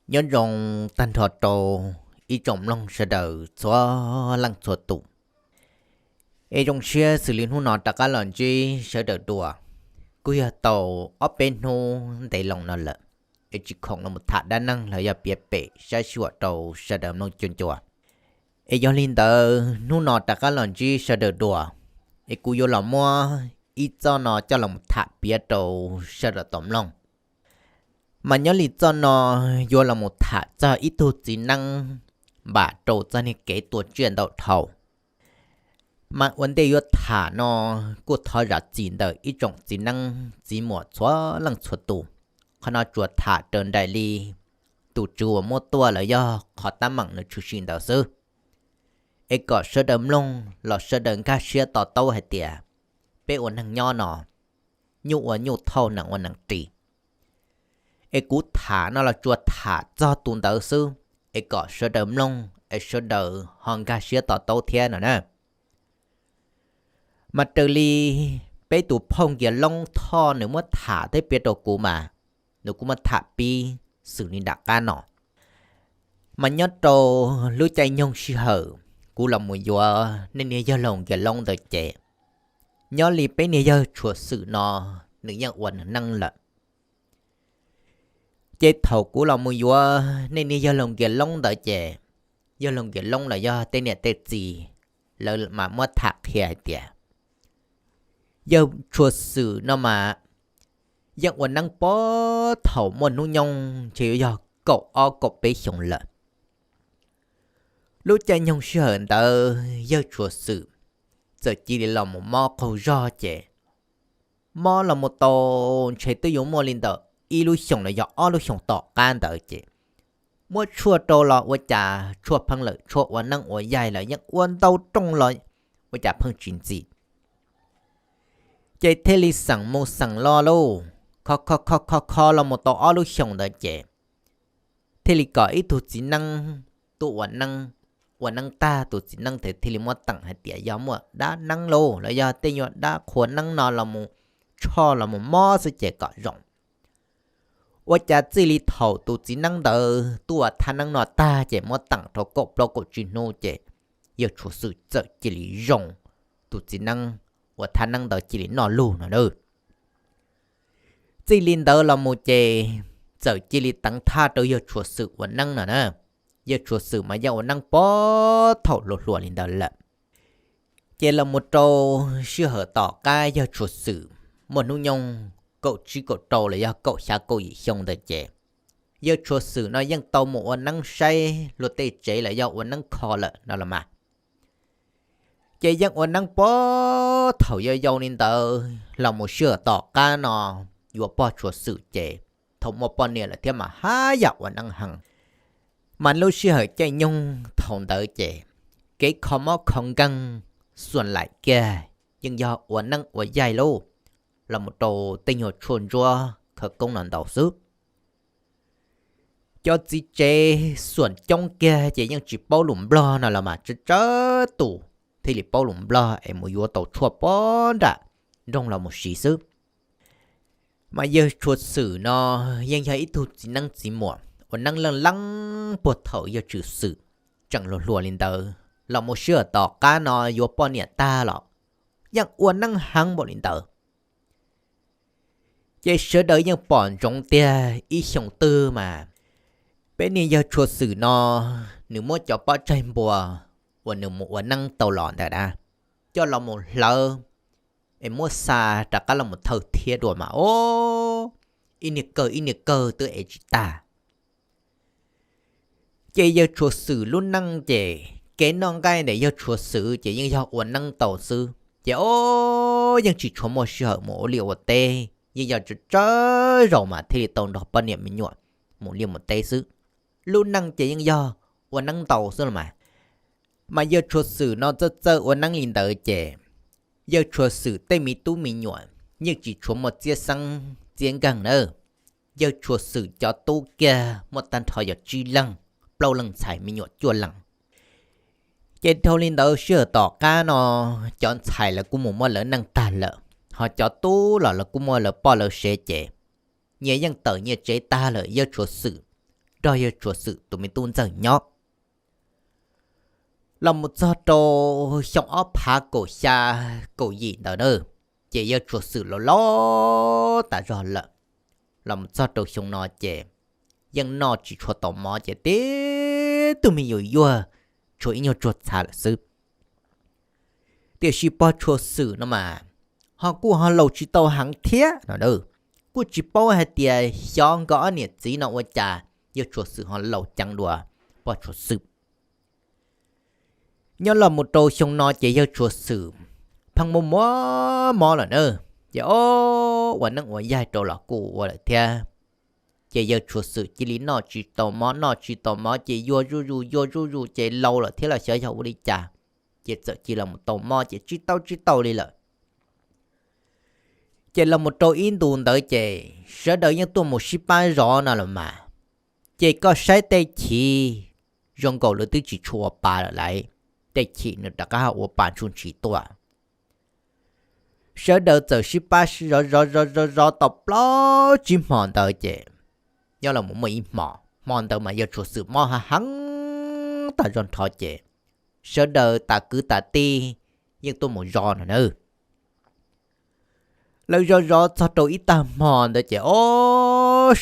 Nyob zoo tag nrho rau ib tsoom mloog sawv daws txhua leej txhua tus. Es zoo siab xws li hnub no rov qab los ntsib sawv daws dua, kuj yog tau ob peb hnub ntev loo no lawm, es tsis khoom los tham dab neeg los yog piav pem saib sij huam rau sawv daws mloog cuag ncua. Es yog li ntawd hnub no rov qab los ntsib sawv daws dua, es kuv yuav los muab ib txoj no coj los tham piav rau sawv daws tau mloog. Mas nyob li txoj no yuav los tham txog ib tug txiv neeb npam rau txog niag kev tua tsiaj ntau dhau. Mas ua ntej yuav tham no kuj thov zam txim ntawm ib tsoom txiv neeb txiv muam txhua leej txhua tus. Qhov no tsuas tham raws nraim li tus tswv uas muab tuaj los yog qhov tab meeg nws tshwm sim ntawd xwb, es kom sawv daws mloog los sawv daws nkag siab to taub hais tias peb ua neeg nyob no, nyuj ua nyuj thauj, nees ua nees ris. Es kuv tham no los tsuas tham txog tus ntawd xwb, es kom sawv daws mloog es sawv daws ho nkag siab to taub thiab no na. Mas raws li peb tus phauj Nkias Loob Thoj nws muab tham thiab piav rau kuv mas, nws kuj muab tham pib xws li nram qab no. Mas nyob rau lub caij nyoog sij hawm kuv los mus yuav nej niag yawg laus Nkias Loob ntawd ces, nyob li peb niag yawg Tshuas Xwm no nws yeej ua neej neeb lawm. Ces thaum kuv los mus yuav nej niag yawg laus Nkias Loob ntawd ces, yawg laus Nkias Loob los yog tej niam tej txiv lawv mas muab tham qhia hais tias yawg Tshuas Xwm no mas yeej ua neeb puag thaum muaj hnub nyoog ntshe yuav yog kaum ob kaum peb xyoos lawm. Lub caij nyoog sij hawm ntawd yawg Tshuas Xwm txawm cia li los mus mob qaug zog ces, mob los mus tau ntshe twb yuav muaj li ntawm ib lub xyoos los yog ob lub xyoos tom qab ntawd ces, muab tshuaj rau los ua cas tshuaj pheej lawm, tshuaj ua neeb ua yaig los yeej ua ntau rooj los ua cas pheej tsis ntxi. Ces thiaj li xeem mus xeem los lauj, kho kho kho kho kho los mus tau ob lub xyoos ntawd ces, thiaj li kom ib tug txiv neeb tuaj ua neeb. Ua neeb tag tus txiv neeb thiaj li muab teem hais tias yog muaj dab neeb lauj los yog tej nyuag dab qhua neeb no los mus tshoj los mus mob xwb ces kom zoo. Ua cas txij li thaum tus txiv neeb ntawd tuaj ua thaj neeb no tag ces muab teem rau kaum plaub kaum tsib hnub ces yawg Tshuas Xwm txawm cia li zoo, tus txiv neeb ua thaj neeb ntawd cia li noj lug no na. Txij li ntawd los mus ces txawm cia li teev thaj rau yawg Tshuas Xwm ua neeb no na. Yawg Tshuas Xwm mas yeej ua neeb puag thaum hluas hluas li ntawd lawm. Ces los mus rau sij hawm tom qab yawg Tshuas Xwm muaj hnub nyoog kaum tsib kaum rau los yog kaum xya kaum yim xyoo ntawd ces, yawg Tshuas Xwm no yeej tau mus ua neeb saib luag tej tsev los yog ua neeb kho lawm no los mas. Ces yeej ua neeb puag thaum yau yau li ntawd los mus sij hawm tom qab no yuav pog Tshuas Xwm ces, thaum muaj poj niam lawm thiab mas haj yam ua neeb heev. Mas lub sij hawm caij nyoog thaum ntawd ces, kev kho mob kho nkeeg xuam laim kiag yeej yog ua neeb ua yaig lauj, los mus rau tej nyuag tshuaj ntsuab khawv koob no ntau xwb. Cov txiv tsev xuam coob kiag ces yeej tsis paub lus Nplog no los mas tsawg tsawg tus thiaj li paub lus Nplog es mus yuav tau tshuaj puag nram nroog los mus siv xwb. Mas yawg Tshuas Xwm no yeej yog ib tug txiv neeb txiv muam ua neeb leej leej puag thaum yawg Tshuas Xwm tseem hluas hluas li ntawd los mus sij hawm tom qab no yuav poj niam tag los yeej ua neeb heev npaum li ntawd. Ces sawv daws yeej pom ntsoov tiag ib xyoo twg mas peb niag yawg Tshuas Xwm no nws muab cov pob tsaig npua uas nws mus ua neeb tau los ntawd na coj los mus hlawv es muab xa rov qab los mus thaw thiab dua mas o, ib niag kawg ib niag kawg twb ev tsis tag. Ces yawg Tshuas Xwm lub neej ces kev noj nqaij ntawm yawg Tshuas Xwm ces yeej yog ua neeb tau xwb ces o, yeej tsis tshua muaj sij hawm mus ua liaj ua teb, yeej yog tsawg tsawg zaus mas thiaj li tau nrog poj niam me nyuam mus liaj mus teb xwb. Lub neej ces yeej yog ua neeb ntau xwb los mas. Mas yawg Tshuas Xwm no txawj txawj ua neeb li ntawd ces yawg Tshuas Xwm tej me tub me nyuam yeej tsis tshua muaj txiab xeeb txiab nkeeg na. Yawg Tshuas Xwm cov tub kiag muaj tag nrho yog tsib leeg, plaub leeg ntxhais me nyuam cuaj leeg. Ces dhau li ntawd sij hawm tom qab no cov ntxhais lawv kuj mus muaj lawv neej tag lawm, ho cov tub los lawv kuj muaj lawv poj lawv sev ces nyias yeej tawm nyias tsev tag lawm, yawg Tshuas Xwm nrog yawg Tshuav Xwm tus me tub ntxawg nyob. Los mus txog rau xyoo ob phav kaum xya kaum yim ntawd na, ces yawg Tshuav Xwm los laus tas zog lawm. Los mus txog rau xyoo no ces yeej noj tsis tshua tau mov ces tib tug me nyuam yuag tshuav ib nyuag tsuag txha lawm xwb. Tiam sis pog Tshuav Xwm no mas ho kuj ho laus tsis tau heev thiab no, kuj tsis paub hais tias xyov nkawd ob niam txiv no ua cas yawg Tshuav Xwm ho laus ceev dua pog Tshuav Xwm. Nyob los mus rau xyoo no ces yawg Tshuav Xwm pheej muaj muaj mob lawm na, ces o, ua neeb ua yaig rau los kuj ua lawm thiab. Ces yawg Tshuav Xwm cia li noj tsis tau mov, noj tsis tau mov ces yuag zuj zus yuag zuj zus ces laus lawm thiab los xyov yog ua li cas, ces txawm cia los mus tau mob ces tsis tau tsis tau li lawm. Ces los mus rau ib ntus ntawd ces sawv daws yeej tuaj mus sib pab zov no los mas, ces koj saib tej chim zoo nkaus lawv twb tsis tshua ua pa lawm lauj, tej chim nws rov qab ua pa ntshus ntshis tuaj. Sawv daws txawm sib pab zov zov zov zov zov tau plaub tsib hmo ntawd ces nyob los mus muaj ib hmo, hmo ntawd mas yawg Tshuav Xwm mob heev heev tas zog nrho ces sawv daws tas kwv tas tij yeej tuaj mus zov no na. Lawv zov zov txog rau ib tag hmo ntawd ces o,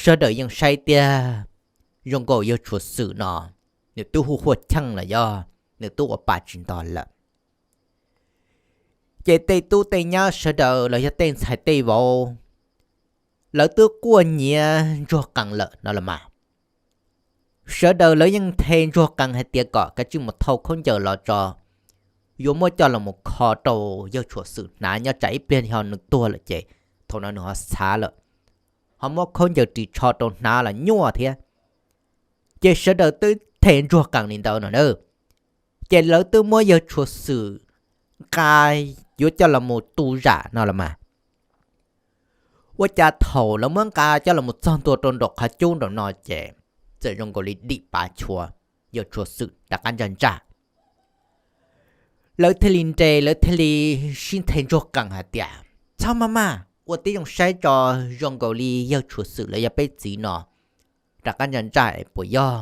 sawv daws yeej saib tiag, zoo nkaus yawg Tshuav Xwm no nws twb hu huaj cheej los yog nws twb ua pa tsis ntog lawm. Ces tej tub tej nyab sawv daws los yog tej ntxhais tej vauv, lawv twb quaj nyiav ntsuag qees lawm no los mas. Sawv daws lawv yeej nthe ntsuag qees hais tias kom kav tsij mus thau khaub ncaws los tso, yuav muab coj los mus kho rau yawg Tshuav Xwm hnav nyob tsam ib pliag ho nws tuag lawm ces thaum no nws ho xav lawm, ho muab khaub ncaws ris tsho rau hnav los nyuaj thiab. Ces sawv daws twb nthe ntsuag qees li ntawd no na, ces lawv twb muab yawg Tshuav Xwm nqa yuav coj los mus tu zam no los mas. Ua cas thaum lawv muab nqa coj los mus txog ntua rau nraum qhov cub nraum no ces txawm zoo nkaus li dim pav chua, yawg Tshuav Xwm rov qab ntsaj ntsaj. Lawv thiaj li nres, lawv thiaj li sib nthe ntsuag qees hais tias, txhob maj maj, ua tib zoo saib tso, zoo nkaus li yawg Tshuav Xwm los yog peb txiv no rov qab ntsaj ntsaj es puas yog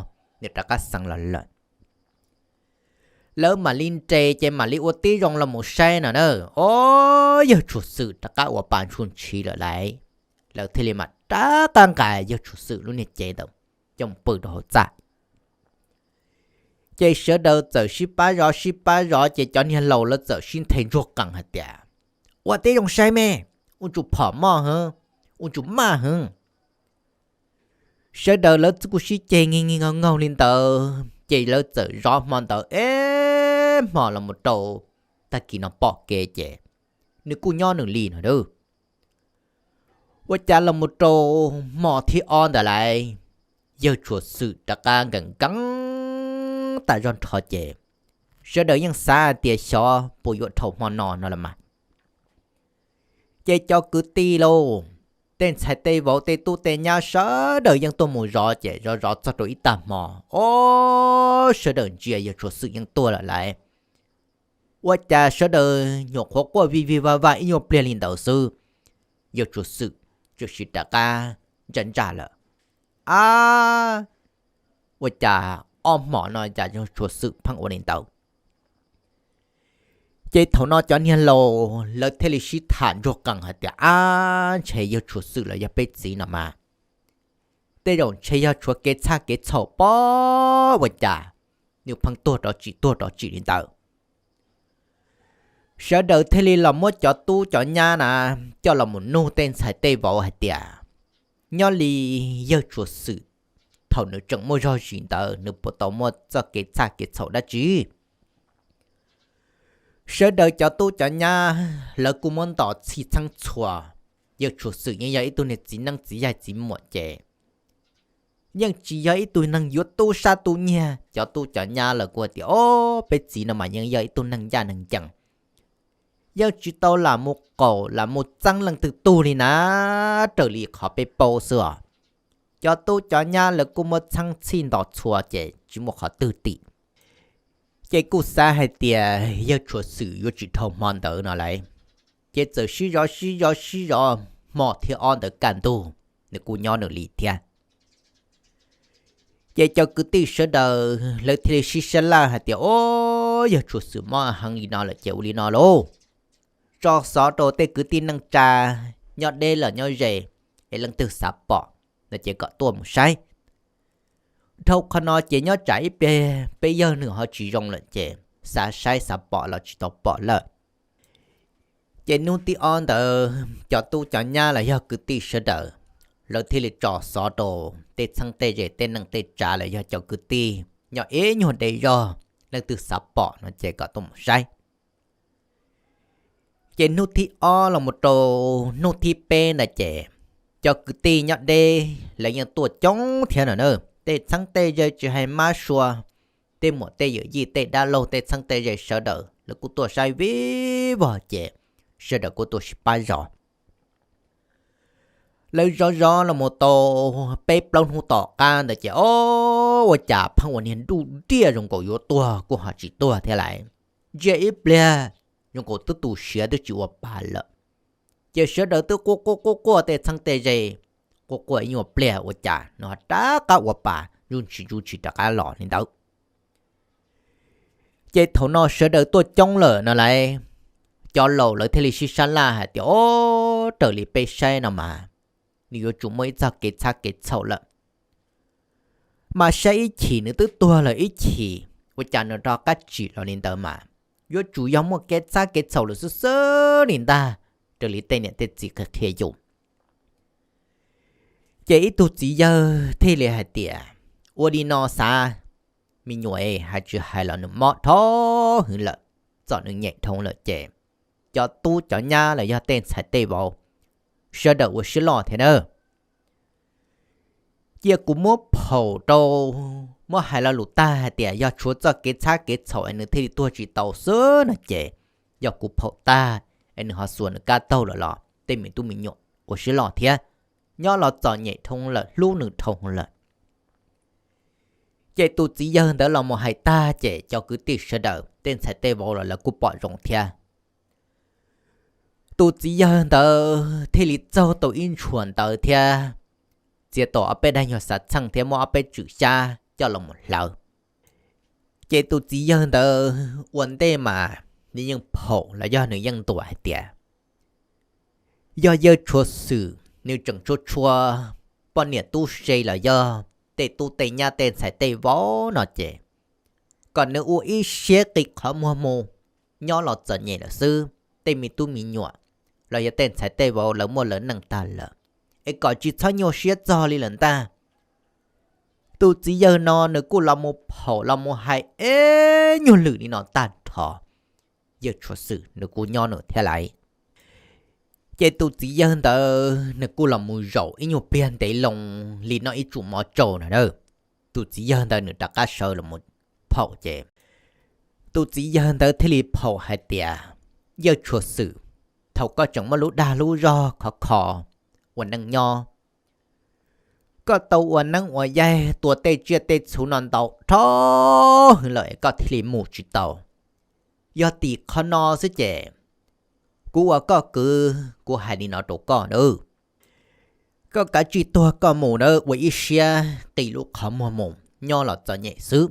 nws rov qab xeev los lawm. Lawv mam li nres ces mam li ua tib zoo los mus saib no na, o, yawg Tshuav Xwm rov qab ua pa ntshus ntshis lawm lauj. Lawv thiaj li mam rov qab nqa yawg Tshuav Xwm lub niag cev ntawd coj mus pw rau hauv txaj. Ces sawv daws txawm sib pab zov sib pab zov ces cov niag laus lawv txawm sib nthe ntsuag qees hais tias, ua tib zoo saib me, ua tsuas phom moj heev, ua tsuas maj heev. Sawv daws lawv kuj sib ceg nkig nkig nkaug nkaug li ntawd ces lawv txawm zov hmo ntawd ib hmo los mus rau tag kis no pom kev ces nws kuj nyob nws li no na. Ua cas los mus rau hmo thib ob ntawd lauj, yawg Tshuav Xwm rov qab nkees nkees tas zog nrho ces sawv daws yeej xav hais tias xyov puas yuav dhau hmo no no los mas. Ces cov kwv tij lauj, tej ntxhais tej vauv tej tub tej nyab sawv daws yeej tuaj mus zov ces zov zov txog rau ib tag hmo, o, sawv daws ntsia yawg Tshuav Xwm yeej tuaj lawm lauj. Ua cas sawv daws nyuam qhuav quaj vij vij vaj vaj ib nyuag pliag li ntawd xwb, yawg Tshuav Xwm txawm sis rov qab ntsaj ntsaj lawm. Ab, ua cas ob hmo no cas yawg Tshuav Xwm pheej ua li ntawd? Ces thaum no cov niag laus lawv thiaj li sib tham ntsuag qees hais tias, ab, ntshe yawg Tshuav Xwm los yog peb txiv no mas, tej zaum ntshe yog tshuav kev txhaj kev txhaum pob ua cas nws pheej tuag rov tsim tuag rov tsim li ntawd. Sawv daws thiaj li los muab cov tub cov nyab na coj los mus nug tej ntxhais tej vauv hais tias, nyob li yawg Tshuav Xwm thaum nws tseem muaj zog zis ntawd nws puas tau muaj txoj kev txhaj kev txhaum dab tsi? Sawv daws cov tub cov nyab lawv kuj muab ntos txhij txheeb txhua, yawg Tshuav Xwm yeej yog ib tug niag txiv neeb txiv yaig txiv muam ces yeej tsis yog ib tug neeg yuav tub sab tub nyiag. Cov tub cov nyab lawv kuj tias, o, peb txiv no mas yeej yog ib tug neeg ncaj neeg ncees, yeej tsis tau lam mus qaum lam mus txeeb leej twg tug li na, raws li qhov peb paub xwb os. Cov tub cov nyab lawv kuj muab txheeb txhij ntos txhua ces tsis muaj qhov twg tim. Ces kuj xav hais tias yawg Tshuav Xwm yuav tsis dhau hmo ntawd no lauj. Ces txawm sib zov sib zov sib zov hmo thib ob ntawd kaj ntug, nws kuj nyob nws li thiab. Ces cov kwv tij sawv daws lawv thiaj li sib sab laj hais tias, Ob, yawg Tshuas Xwm mob heev li no lawm ces ua li no lauj, tso xov rau tej kwv tij neej tsa nyob deb los nyob ze, es leej twg xav pom no ces kom tuaj mus saib. Dhau qhov no ces nyob tsam ib pliag peb yawg nws ho tsis zoo lawm ces xav saib xav pom los tsis tau pom lawm. Ces hnub thib ob ntawd cov tub cov nyab los yog kwv tij sawv daws, lawv thiaj li tso xov rau tej txheeb tej ze tej neej tej tsav los yog cov kwv tij nyob ib nyuag deb zog, leej twg xav pom no ces kom tuaj mus saib. Ces hnub thib ob los mus rau hnub thib peb ntawd ces cov kwv tij nyob deb lawv yeej tuaj coob thiab no na. Tej txheeb tej ze tsis hais mab sua, tej muam tej yawm yij tej dab laug tej txheeb tej ze sawv daws lawv kuj tuaj saib vij vog ces sawv daws kuj tuaj sib pab zov. Lawv zov zov los mus tau peb plaub hnub tom qab ntawd ces ob, ua cas pheej ua niag nruj nriaj zoo nkaus yuav tuag kuj ho tsis tuag thiab lawm. Ntsia ib pliag zoo nkaus twb tu siav twb tsis ua pa lawm. Ces sawv daws twb quaj quaj quaj quaj tej txheeb tej ze, quaj quaj ib nyuag pliag ua cas nws rov qab ua pa, ntsuj ntshis ntsuj ntshis rov qab los li ntawd. Ces thaum no sawv daws tuaj coob lawm no lawv, cov laus lawv thiaj li sib sab laj hais tias, Ob, raws li peb saib no mas nws yuav tsum muaj ib txoj kev txhab kev txhaum lawm. Mas saib ib chim nws twb tuag lawm ib chim, ua cas nws rov qab tsim los li ntawd mas yuav tsum yog muaj kev txhab kev txhaum lawm xwb xwb li ntag, raws li tej niam tej txiv qhia qhia yus. Ces ib tug txiv yawg thiaj li hais tias, Ua li no xav, me nyuam es, hais tsis hais los nws mob dhau hwv lawm, txom nws nyem dhau lawm ces cov tub cov nyab los yog tej ntxhais tej vauv sawv daws ua siab loj thiab na. Cia kuv muab phaum rau, muab hais lo lus tag hais tias yog tshuav txoj kev txhab kev txhaum es nws thiaj li tuag tsis tau xwb no ces yog kuv phaum tag es nws ho xuas nws kab taug lawm los tej me tub me nyuam ua siab loj thiab, nyob los txom nyem dhau lawm hlub nws dhau lawm. Ces tus txiv yawg ntawd los mus hais tag ces cov kwv tij sawv daws tej ntxhais tej vauv los lawv kuj pom zoo thiab. Tus txiv yawg ntawd thiaj li txaug tau ib ntshuas ntawd thiab txiav tau ob peb daim nyuag xav txheej thiab muab ob peb tswm xyab coj los mus hlawv. Ces tus txiv yawg ntawd ua ntej mas nws yeej phaum los yog nws yeej ntuas hais tias yog yawg Tshuav Xwm nws tseem tshuav tshuav poj niam tub se los yog tej tub tej nyab tej ntxhais tej vauv no ces kom nws ua ib siab qi qhov muag mus, nyob los txom nyem lawm xwb, tej me tub me nyuam los yog tej ntxhais tej vauv lawv muaj lawv neej tag lawm, es kom tsis txhob nyuaj siab txog li lawm ntag. Tus txiv yawg no nws kuj los mus phaum los mus hais ib nyuag lwm li no tag nrho, yawg Tshuav Xwm nws kuj nyob nws thiab lawm. Ces tus txiv yawg ntawd nws kuj los mus zaum ib nyuag pliag ntev loo li no ib tsum mov tsau no na. Tus txiv yawg ntawd nws rov qab sawv los mus phaum ces tus txiv yawg ntawd thiaj li phaum hais tias, yawg Tshuav Xwm, thaum koj tseem muaj lub dag lub zog khov kho ua neej nyob, koj tau ua neeb ua yaig tua tej tsiaj tej txhu no ntau dhau hwv lawm es koj thiaj li mus tsis tau. Yog tim qhov no xwb ces kuv ua koj kwv kuv hais li no rau koj nawb, koj kav tsij tuag koj mus nawb, ua ib siab qi lub qhov muag mus, nyob los txom nyem xwb.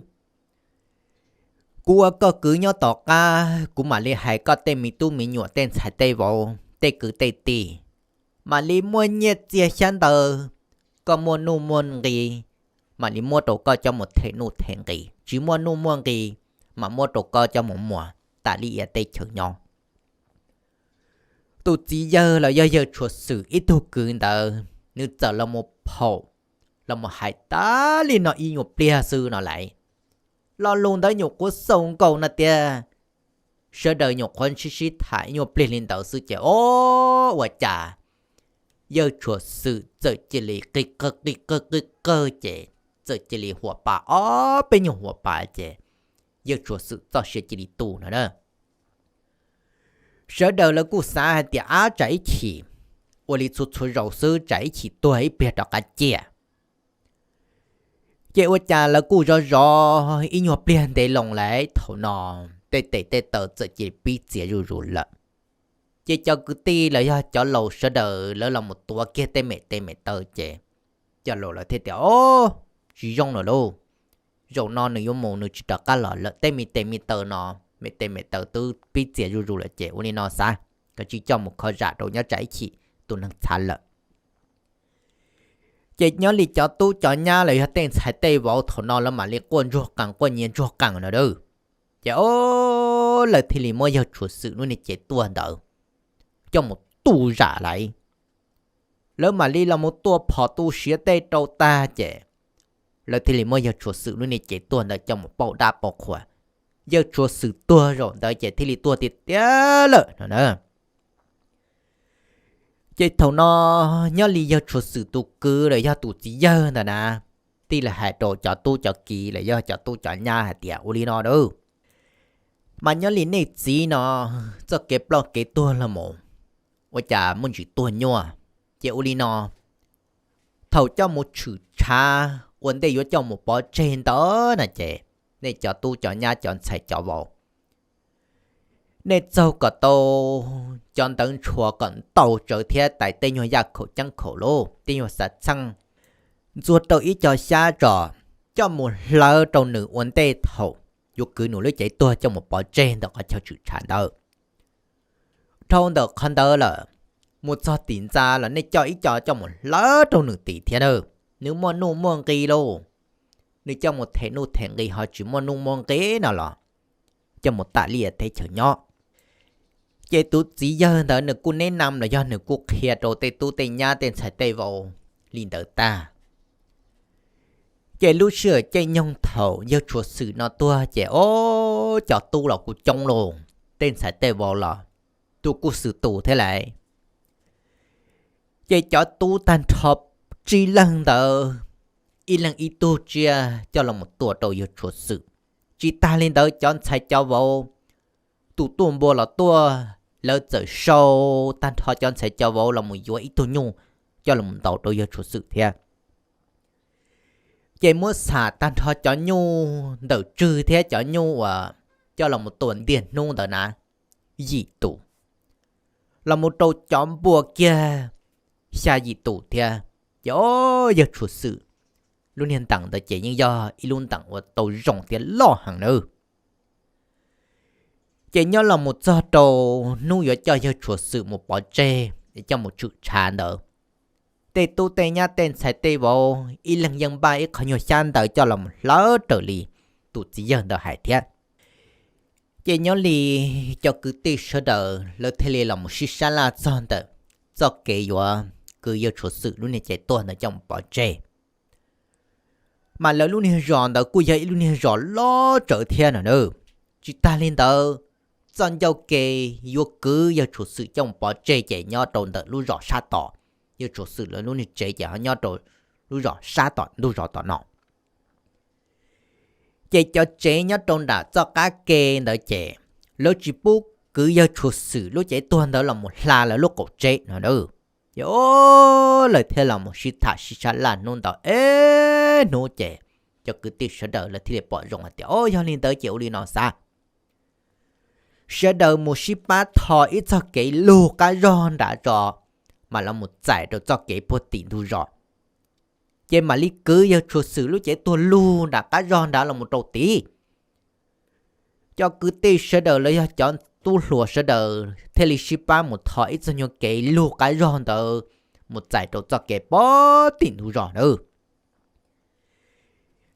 Kuv ua koj kwv nyob tom qab kuv mam li hais koj tej me tub me nyuam tej ntxhais tej vauv tej kwv tej tij, mam li muaj nyiaj txiag xyab ntawv, koj muaj nuj muaj nqi, mam li muab rau koj coj mus them nuj them nqi, tsis muaj nuj muaj nqi, mam muab rau koj coj mus muas tas li iav teb chaws nyob. Tus txiv yawg los yog yawg Tshuav Xwm ib tug kwv ntawd nws txawm los mus phaum, los mus hais tas li no ib nyuag pliag xwb no lawm. Lo lus ntawd nyuam qhuav xaus nkaus no tiag, sawv daws nyuam qhuav sib sib tham ib nyuag pliag li ntawd xwb ces o, ua cas yawg Tshuav Xwm txawm cia li qi qawg qi qawg qi qawg ces txawm cia li huam pas ob peb nyuag huam pas ces yawg Tshuav Xwm txoj sia cia li tu no na. Sawv daws lawv kuj xav hais tias ab tsam ib chim ua li txhua txhua zaus xwb tsam ib chim tuag ib pliag rov qab ciaj. Ces ua cas lawv kuj zov zov ib nyuag pliag ntev loo lawm thaum no tej tes tej taw txawm cia li pib txias zuj zus lawm. Ces cov kwv tij los yog cov laus sawv daws lawv los mus tuav kiag tej mem tes mem taw ces cov laus lawv thiaj tias o, tsis zoo lawm lauj. Zaum no nws yuav mus nws tsis rov qab los lawm, tej me tes me taw no, me tes me taw twb pib txias zuj zus lawm ces ua li no xav, kav tsij coj mus kho zam rau nyob tsam ib chim tus neeg txhav lawm. Ces nyob li cov tub cov nyab los yog tej ntxhais tej vauv thaum no lawv mam li quaj ntsuag qees quaj nyiav ntsuag qees no a. Ces o, lawv thiaj li muab yawg Tshuav Xwm lub niag cev tuag ntawd coj mus tu zam lawm. Lawv mam li los mus tua phom tu siav tej rau tag ces lawv thiaj li muab yawg Tshuav Xwm lub niag cev tuag ntawd coj mus pauj dab pauj qhua. Yawg Tshuav Xwm tuag zaum ntawd ces thiaj li tuag tiag tiag lawm no na. Ces thaum no nyob li yawg Tshuav Xwm tus kwv los yog tus txiv yawg ntawd na, thiaj li hais rau cov tub cov kiv los yog cov tub cov nyab hais tias ua li no a, mas nyob li nej txiv no txoj kev ploj kev tuag los mus ua cas muaj ntsis tuag nyuaj. Ces ua li no, thaum coj mus tshwm tshav ua ntej yuav coj mus pov tseg ntawd na ces nej cov tub cov nyab cov ntxhais cov vauv, nej txaug kom tau cov ntawv ntshua kom ntau tsawv thiab tais tej nyuag yaj khaum ceeb khaum lub tej nyuag xav txheej, ntxuag rau ib co xyab tso, coj mus hlawv rau nws ua ntej thaum yuav kwv nws lub cev tuag coj mus pov tseg ntawm qhov chaw tshwm tshav ntawd. Dhau ntawm qhov ntawd lawm, mus txog tim ntxa los nej coj ib co coj mus hlawv rau nws tim thiab na. Nws muaj nuj muaj nqi lauj, nws coj mus them nuj them nqi ho tsis muaj nuj muaj nqi no los coj mus tam li teb chaws nyob. Ces tus txiv yawg ntawd nws kuj neb nam los yog nws kuj qhia rau tej tub tej nyab tej ntxhais tej vauv li ntawd tag. Ces lub sij hawm caij nyoog thaum yawg Tshuav Xwm no tuag ces o, cov tub los kuj coob lauj, tej ntxhais tej vauv los tus kuj xwm tus thiab lauj. Ces cov tub tag nrho tsib leeg ntawd, ib leeg ib tug tsiaj coj los mus tua rau yawg Tshuav Xwm. Tsis tag li ntawd cov ntxhais cov vauv, tus tuaj npua los tuaj, lawv txawm sau tag nrho cov ntxhais cov vauv los mus yuav ib tug nyuj coj los ntaus rau yawg Tshuav Xwm thiab. Ces muab xam tag nrho cov nyuj ntawm tswg thiab cov nyuj uas coj los mus tua ntiag hnub ntawd na, yim tus, los mus rau cov npua kiag xya yim tus thiab. Ces o, yawg Tshuav Xwm lub niag ntees ntawd ces yeej yog ib lub ntees uas tau zoo thiab loj heev nawb. Ces nyob los mus txog rau hnub yuav coj yawg Tshuav Xwm mus pov tseg es coj mus tshwm tshav ntawd, tej tub tej nyab tej ntxhais tej vauv ib leeg yeej npaj ib qho nyuag xyab ntawv coj los mus hlawv raws li tus txiv yawg ntawd hais thiab. Ces nyob li cov kwv tij sawv daws lawv thiaj li los mus sib sab laj txog ntawm txoj kev yuav kwv yawg Tshuav Xwm lub niag cev tuag ntawd coj mus pov tseg. Mas lawv lub niag zos ntawd kuj yog ib lub niag zos loj tsawv thiab no na. Tsis tag li ntawd, txoj ncauj ke yuav kwv yawg Tshuav Xwm coj mus pov tseg ces nyob rau ntawm lub zos sab tod. Yawg Tshuav Xwm lawv lub niag tsev ces ho nyob rau lub zos sab tom ntug zos tom no. Ces cov tsev nyob rau nram txoj qab ke ntawd ces lawv tsis pub kwv yawg Tshuav Xwm lub cev tuag ntawd los mus hla lawv lub qaum tsev no na. Ces o, lawv thiaj los mus sib tham sib sab laj hnub ntawd ib hnub ces cov kwv tij sawv daws lawv thiaj li pom zoo hais tias o, yog li ntawd ces ua li no xav, sawv daws mus sib pab tho ib txoj kev lug qab zog nrad tso, mas los mus txais rau txoj kev puag tim ntug zos. Ces mam li kwv yawg Tshuav Xwm lub cev tuag lug nram qab zog nrad los mus rau tid. Cov kwv tij sawv daws los yog cov tub hluas sawv daws thiaj li sib pab mus tho ib txoj nyuag kev lug qab zog ntawd mus txais rau txoj kev puag tim ntug zos na.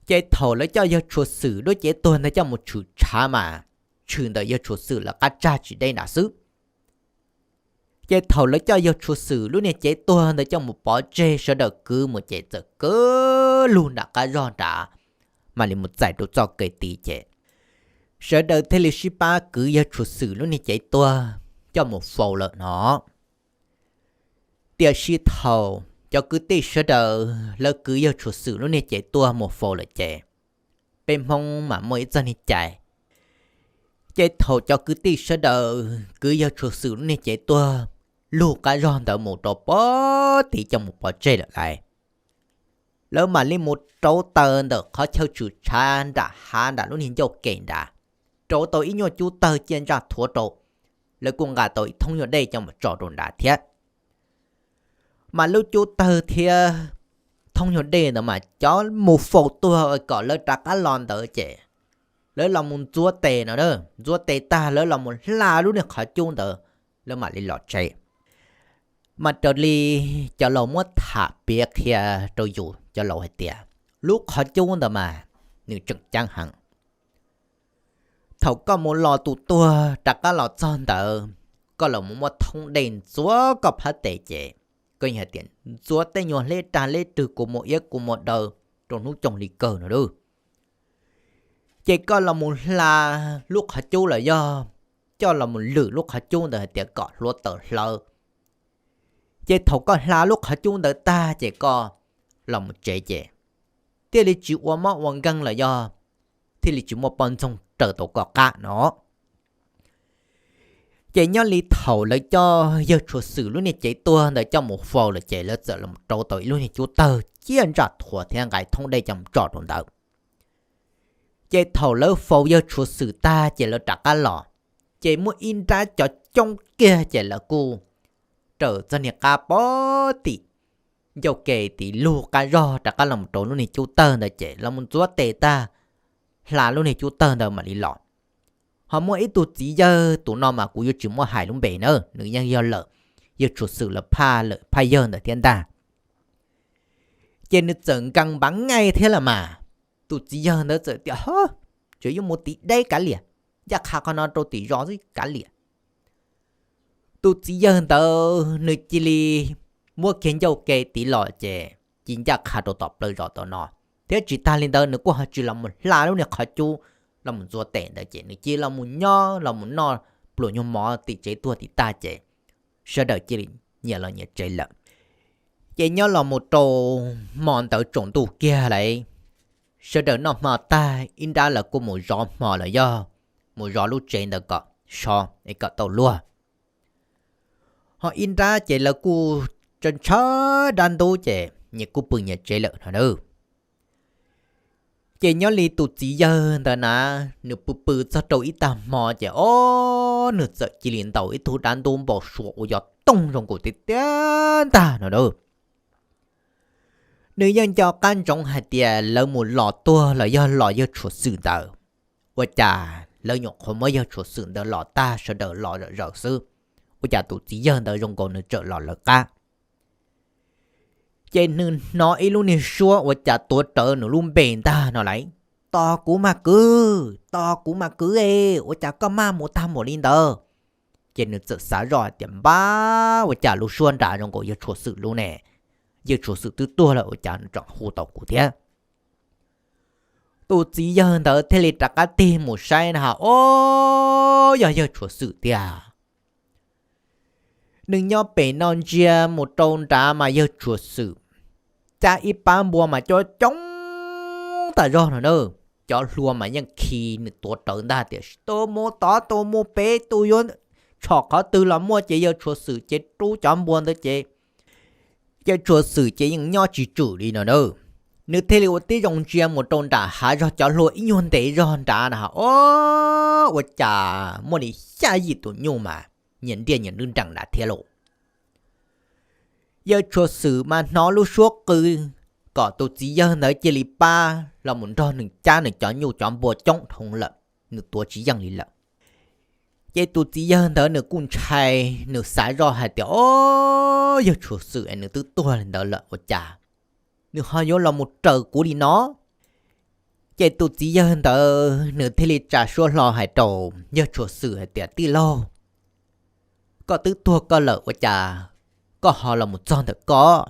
Ces thaum lawv coj yawg Tshuav Xwm lub cev tuag ntawd coj mus tshwm tshav mas tshwm ntawm yawg Tshuav Xwm lawv qab tsag tsis deb nrad xwb. Ces thaum lawv coj yawg Tshuav Xwm lub niag cev tuag ntawd coj mus pov tseg sawv daws kwv mus ces txawm kwv lug nram qab zog nrad, mam li mus txais rau txoj kev tid ces sawv daws thiaj li sib pab kwv yawg Tshuav Xwm lub niag cev tuag coj mus faus lawm no. Tiam sis thaum cov kwv tij sawv daws lawv kwv yawg Tshuav Xwm lub niag cev tuag mus faus lawm ces peb Hmoob mas muaj ib txoj niag cai, ces thaum cov kwv tij sawv daws kwv yawg Tshuav Xwm lub niag cev tuag lug qab zog ntawd mus rau puag tid coj mus pov tseg lawm lauj, lawv mam li mus rauv taws ntawm qhov chaw tshwm tshav nram hav nram lub niag ncauj ke nrad, rauv tau ib nyuag cub tawg ciaj ntsaj thuav rau, lawv kuj nqa tau ib thoob nyuag dej coj mus tso rau nrad thiab. Mas lub cub tawg thiab thoob nyuag dej ntawd mas cov mus faus tuag kom lawv rov qab los ntawd ces lawv los mus ntxuav tes no, ntxuav tes tag lawv los mus hla lub niag qhov cub ntawd, lawv mam li los tsev. Mas raws li cov laus muab tham piav qhia rau yus cov laus hais tias lub qhov cub ntawd mas nws tseem ceeb heev. Thaum koj mus los tus tuag rov qab los txog ntawd, koj los mus muab thoob dej ntxuav koj phab tes ces koj yeej hais tias ntxuav tej nyuag hleb rag hleb rwg kua muag iab kua muag daw rau hnub coog li kawg no lauj. Ces koj los mus hla lub qhov cub los yog coj los mus lwm lub qhov cub ntawd hais tias kom hluav taws hlawv. Ces thaum koj hla lub qhov cub ntawd tag ces koj los mus tsev ces thiaj li tsis ua mob ua nkeeg los yog thiaj li tsis muaj poj ntxoog raws tau koj qab no. Ces nyob li thaum lawv coj yawg Tshuav Xwm lub niag cev tuag ntawd coj mus faus lawm ces lawv txawm los rau tau ib lub niag cub tawg ciaj ntsaj thuav thiab nqa thoob dej coj mus tso rau ntawd. Ces thaum lawv faus yawg Tshuav Xwm tag ces lawv rov qab los, ces muaj ib nrab cov coob kiag ces lawv kuj raws txoj niag qab pov tim ncauj ke tim lub qab zog rov qab los rau lub niag cub tawg ntawd ces los mus ntxuav tes tag, hla lub niag cub tawg ntawd mam li los. Ho muaj ib tug txiv yawg, tus no mas kuv yuav tsis muab hais lub npe na, nws yeej yog lawm yawg Tshuav Xwm lawv phaj, lawm phaj yawg ntawd thiab ntag. Ces nws txawm nkees npav ngaij thiab los mas, tus txiv yawg ntawd txawm tias, Ho, tseem yuav mus tim deb kav liam, ncaj qha qhov no rau tim zos xwb kav liam. Tus txiv yawg ntawd nws cia li muab kiag ncauj ke tiv los ces cia ncaj qha rau tom plawv zos tom no, thiab tsis tag li ntawd nws kuj ho tsis los mus hla lub niag qhov cub los mus ntxuav tes ntawd ces nws cia li los mus nyob los mus noj pluas nyuag mov tim tsev tuag tim tag ces sawv daws cia li nyias los nyias tsev lawm. Ces nyob los mus rau hmo ntawd tsaus ntuj kiag lauj, sawv daws noj hmo tag ib nrab lawv kuj mus zov hmo los yog mus zov lub tsev ntawd kom so es kom tau luag. Ho ib nrab ces lawv kuj ntshaw ntshaw dab ntub ces nyias kuj pw nyias tsev lawm no na. Ces nyob li tus txiv yawg ntawd na, nws pw pw txog rau ib tag hmo ces o, nws txawm cia li ntaus ib tug dab ntub npau suav uas yog tooj zoo nkaus tiag tiag ntag no na. Nws yeej nco qab ntsoov hais tias lawv mus los tuag los yog los yawg Tshuav Xwm ntawd, ua cas lawv nyuam qhuav muab yawg Tshuav Xwm ntawd los tag sawv daws los zom zaws xwb, ua cas tus txiv yawg ntawd zoo nkaus nws tseem los lawv qab. Ces nws hnov ib lub niag suab ua cas tuav rawv nws lub npe ntag no lauj, Tos kuv mas kwv, tos kuv mas kwv e, ua cas koj maj mus tag npaum li ntawd? Ces nws txawm xav zoj hais tias, Npab, ua cas lub suab nrad zoo nkaus yawg Tshuav Xwm lub ne? Yawg Tshuav Xwm twb tuag lawm ua cas nws tseem hu tau kuv thiab? Tus txiv yawg ntawd thiaj li rov qab tig mus saib na has, o, yog yawg Tshuav Xwm tiag. Nws nyob pem no ntsia mus rau nrad mas yawg Tshuav Xwm cab ib pab npua mas coob coob tas zog no na. Cov hlua mas yeej khi nws tuav rawv ntag tiam sis tus mus tod tus mus pem, tus yuav tshom qhov twg los muaj ces yawg Tshuav Xwm ces rub cov npua ntawd ces yawg Tshuav Xwm ces yeej nyob tsis tswm li no na. Nws thiaj li ua tib zoo ntsia mus rau nram hav zog cov hlua ib nyuag ntev zog nrad na has, o, ua cas muaj li xya yim tus nyuj mas nyias ntiaj nyias nrwb nrees nrad thiab lauj. Yawg Tshuav Xwm mas hnov lub suab qw kom tus txiv yawg ntawd cia li pab los mus nrog nws cab nws cov nyuj cov npua coob dhau lawm, nws tuav tsis yeej li lawm. Ces tus txiv yawg ntawd nws kuj ntshai, nws xav zoj hais tias, O, yawg Tshuav Xwm es nws twb tuag li ntawd lawm ua cas nws ho yuav los mus raws kuv li no? Ces tus txiv yawg ntawd nws thiaj li tsa suab hlo hais rau yawg Tshuav Xwm hais tias, Tij laug, koj twb tuag koj lawm ua cas koj ho los mus txog ntawm koj?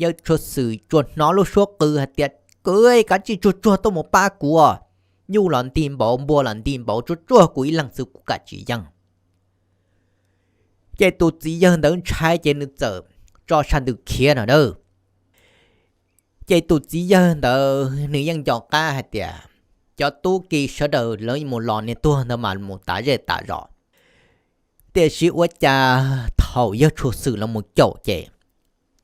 Yawg Tshuav Xwm tsuas hnov lub suab qw hais tias, Kwv, kav tsij tsuag tsuag tuaj mus pab kuv os. Nyuj los nti npaum, npua los nti npaum, tsuag tsuag kuv ib leeg xwb kuv kam tsis yeej. Ces tus txiv yawg ntawd ntshai ces nws txawm tso sab ntws khiav no na. Ces tus txiv yawg ntawd nws yeej nco qab hais tias cov tub ki sawv daws lawv mus los niag tuag ntawd mas mus tas zej tas zos. Tiam sis ua cas thaum yawg Tshuav Xwm los mus caum ces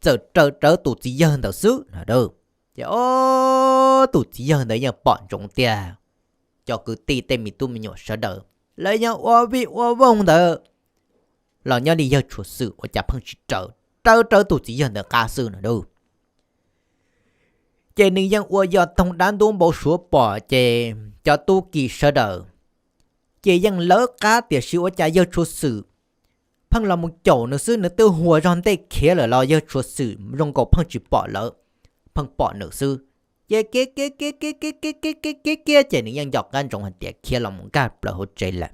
txawm raws rawv tus txiv yawg ntawd xwb no. Ces o, tus txiv yawg ntawd yeej pom ntsoov tiag, cov kwv tij tej me tub me nyuam sawv daws lawv yeej ua vij ua voog ntawd los nyob li yawg Tshuav Xwm ua cas pheej tsis raws, raws rawv tus txiv yawg ntawd qab xwb no. Ces nws yeej ua yog toog dab ntub npau suav pom ces cov tub ki sawv daws ces yeej lawv qab, tiam sis ua cas yawg tshua xwm pheej los mus caum nws xwb, nws twb hua zog ntej khiav lawm los yawg tshua xwm zoo nkaus pheej tsis pom lawv, pheej pom nws xwb. Ces khiav khiav khiav khiav khiav khiav khiav khiav khiav ces nws yeej nco qab ntsoov hais tias khiav los mus nkag plaws hauv tsev lawm.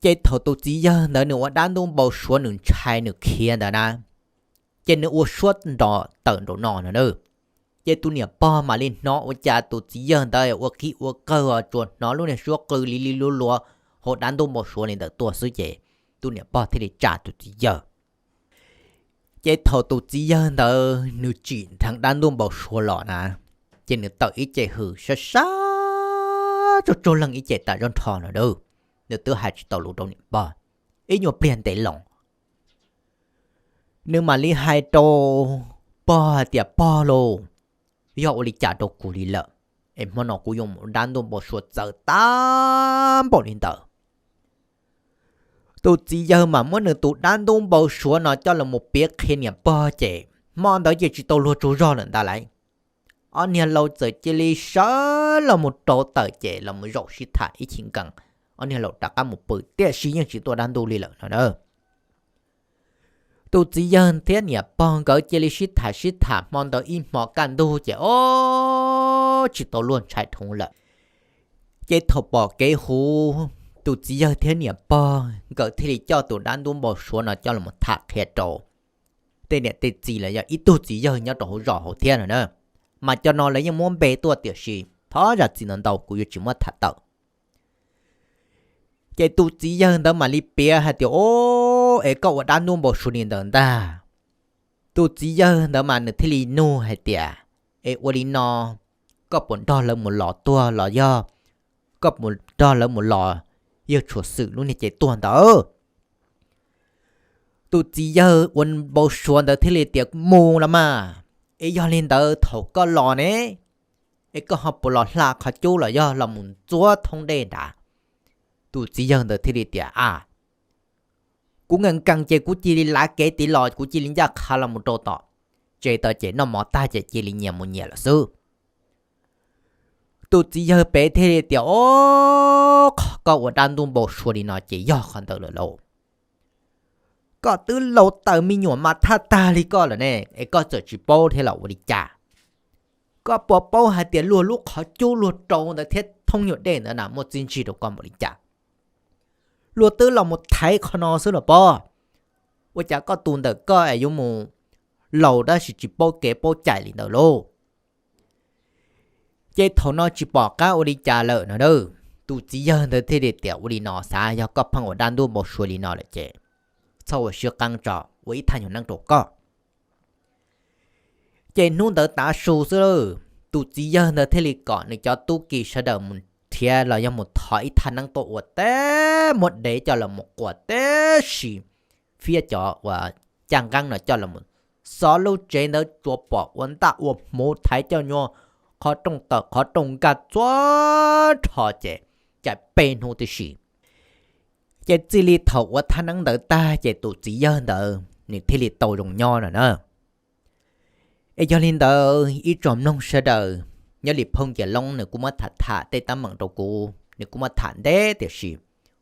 Ces thaum tus txiv yawg ntawd nws ua dab ntub npau suav nws ntshai nws khiav ntawd na, ces nws ua suab nrov tawm nraum no no na. Ces tus niam pog mam li hnov ua cas tus txiv yawg ntawd ua qhib ua qawg tsuas hnov lub niag suab qw li li luag luag hauv dab ntub npau suav li ntawd tuaj xwb ces tus niam pog thiaj li tsa tus txiv yawg. Ces thaum tus txiv yawg ntawd nws tsim dheev dab ntub npau suav los na, ces nws tawm ib ce hws sab sab tsuag tsuag leej ib ce tas zog nrho no na. Nws twb hais tsis tau lus rau niam pog. Ib nyuag pliag ntev los nws mam li hais rau pog hais tias, Pog lauj, yog ua li cas rau kuv li lawm es hmo no kuv yuav mus dab ntub npau suav txawv tag npaum li ntawd? Tus txiv yawg mas muab nws tus dab ntub npau suav no coj los mus piav qhia niam pog ces hmo ntawd ces tsis tau luag tsaug zog lawm ntag lauj. Ob niag laus txawm cia li sawv los mus rau tawm ces los mus zaum sib tham ib chim nkees, ob niag laus rov qab mus pw, tiam sis yeej tsis tuaj dab ntub li lawm no na. Tus txiv yawg thiab niam pog nkawd cia li sib tham sib tham hmo ntawd ib hmo kaj ntug ces ob tsis tau luag ntshai dhoov lawm. Ces thaum pom kev huv, tus txiv yawg thiab niam pog nkawd thiaj li coj tus dab ntub npau suav no coj los tham qhia rau tej niam tej txiv los yog ib tug txiv yawg nyob rau hauv zos hauv thiab no na. Mas cov no lawv yeej muab npe tuaj tiam sis thov zam txim ntau ntau kuv yuav tsis muab tham tawm. Ces tus txiv yawg ntawd mam li piav hais tias, Ob, es koj ua dab ntub npau suav li ntawd ntag. Tus txiv yawg ntawd mas nws thiaj li nug hais tias, Es ua li no, koj puas nrog lawv mus los tuag los yog koj puas nrog lawv mus los yawg tshuav xwm lub niag ces tuag ntawd? Tus txiv yawg ua npau suav ntawd thiaj li tias, Mus los mas, es yog li ntawd thaum koj los ne, es koj ho puas los hla qhov cub los yog los mus ntxuav thoob dej nrad? Tus txiv yawg ntawd thiaj li tias, A, kuv nkees nkees ces kuv cia li lav kev tid los kuv cia li ncaj qha los mus rau tom tsev tod ces noj mov tag ces cia li nyias mus nyias lawm xwb. Tus txiv yawg pem thiaj li tias, Ob, qhov koj ua dab ntub npau suav li no ces yog qhov ntawd lawm lauj. Koj twb laus tawm me nyuam mas thaj tag li koj lawm ne, es koj txawm tsis paub thiab los ua li cas? Koj puas paub hais tias luag lub qhov cub luag rau ntawd thiab thoob nyuag dej ntawd na muaj txiaj ntsig rau koj npaum li cas? Luag twb los mus thaiv qhov no xwb los pob. Ua cas koj tus ntawm koj es yuav mus laus tab sis tsis paub kev paub cai li ntawd lauj? Ces thaum no tsis pom qab ua li cas lawm no na. Tus txiv yawg ntawd thiaj li tias, Ua li no, xav yog koj pheej ua dab ntub npau suav li no lawm ces txhob ua siab qeeb tso, ua ib thaj nyuag neeb rau koj. Ces hnub ntawd tav su xwb, tus txiv yawg ntawd thiaj li kom nws cov tub ki sawv daws mus nrhiav los yog mus thov ib thaj neeb tuaj ua teb, muab dev coj los mus quas teb si, fiab cov uas caj nqeeb no coj los mus xov lub tsev ntawd tsuas pom ua ntaj ua hmuv, thaiv coj nyuag qhov rooj tawm qhov rooj nkag txhua nrho ces caij peb hnub tib si. Ces txij li thaum ua thaj neeb ntawd tag ces tus txiv yawg ntawd nws thiaj li tau zoo nyob no na. Es yog li ntawd ib tsoom mloog sawv daws, nyob li phauj Nkias Loob nws kuj muab tham tham tej teeb meem rau kuv, nws kuj muab tham ntev tiam sis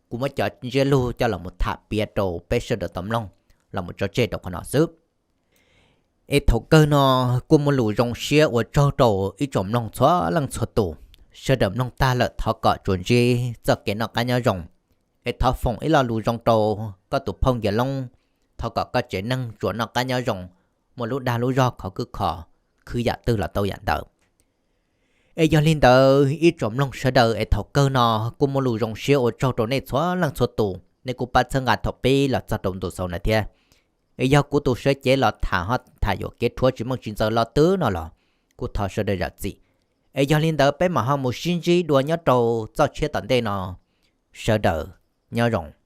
kuv muab cov ntsiab lus coj los mus tham piav rau peb sawv daws tau mloog los mus tso tseg rau qhov no xwb. Es thaum kawg no kuj muaj lus zoo siab ua tsaug rau ib tsoom mloog txhua leej txhua tus. Sawv daws mloog tag lawm thov kom tsuas ntsib txoj kev noj qab nyob zoo. Es thov foom ib lo lus zoo rau koj tus phauj Nkias Loob, thov kom koj tsev neeg tsuas noj qab nyob zoo, muaj lub dag lub zog khov kwb kho, khwv yam twg los tau yam ntawd. Es yog li ntawd ib tsoom mloog sawv daws es thaum kawg no kuj muaj lus zoo siab ua tsaug rau nej txhua leej txhua tus, nej kuj pab txhawb nqa thaum pib los txog rau ntu xaus no thiab. Es yog kuv tus sawv cev los tham ho tham yuam kev rhuav tsis meej tsis ntxaws los twb no los kuj thov sawv daws zam txim. Es yog li ntawd peb mam ho mus sib ntsib dua nyob rau txoj tshiab tom ntej no. Sawv daws nyob zoo.